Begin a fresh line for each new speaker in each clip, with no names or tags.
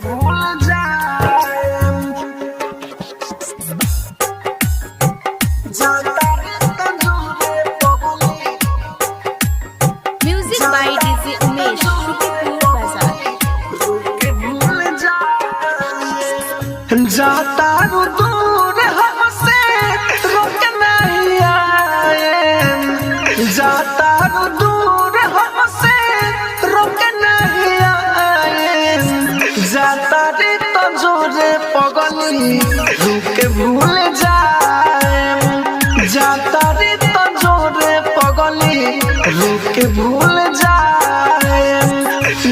भूल जाए जाता रे तो जोरे पगली
Music by DJ Umesh, Shukipur Bazaar.
रोके भूल जाए जाता रू दूर हमसे रोक नहीं आए जाता रू दूर हमसे रोक नहीं आए जाता रे तो जोरे पगली रुके भूल जाए जाता रे तो जोरे पगली रुके भूल जाए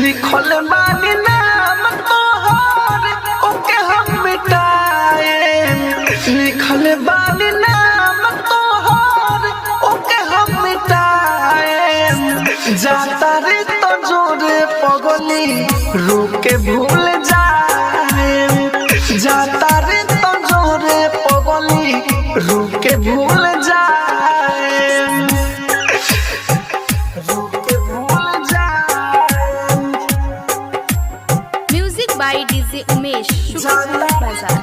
लिखल बानी नाम तोहर ओके हम मिटाए लिखल बानी नाम तोहर ओके हम मिटाए जाता रे तो जोरे पगली रुके भूल जाए जाता रे तो जोरे पगली रुके भूल जाए रुके भूल जाए
Music by DJ Umesh, Shukipur Bazaar.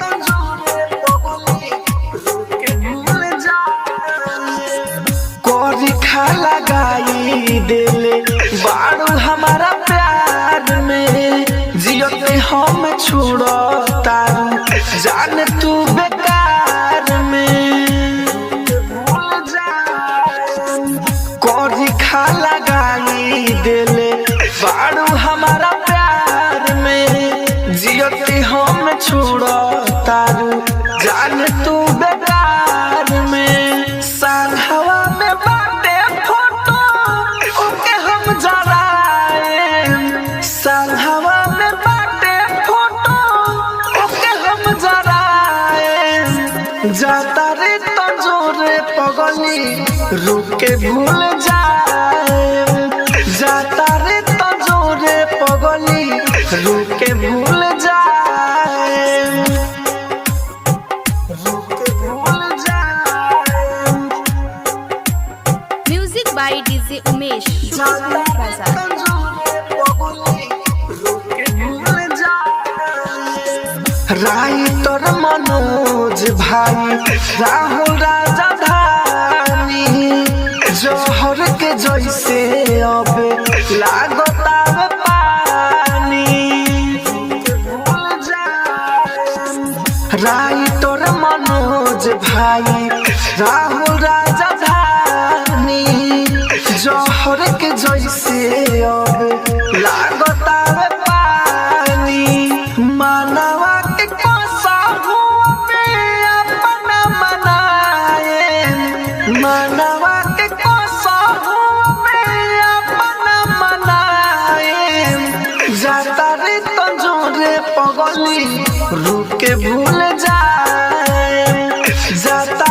कोरी खा लगाई दिले बाड़ू हमारा प्यार में जियते हम छोड़ो तारू जान तू बेकार में भूल जाए कोरी खा लगाई दिले बाड़ू हमारा प्यार में जियते हम छोड़ो तारू जान तू बेकार में संघवा में बाटे फोटो ओके हम जराए संघवा में बाटे फोटो ओके हम जराए जाता रे तो जोरे पगली रुके भूल जाए जाता रे तो जोरे पगली रुके भूल जाए रुके भूल जाए
Music by DJ Umesh, Shukipur Bazaar.
राई तोर मनोज भाई राहुल राजा धानी जहर के जैसे अब लागतावे पानी भूल जाए राई तोर मनोज भाई राहुल राजा धानी जहर के जैसे अब लागतावे पानी मानवा के कोसा हुआ में अपना मनाए मानवा के कोसा हुआ में अपना मनाए जाता रे तो जोरे पगली रुके भूल जाए जाता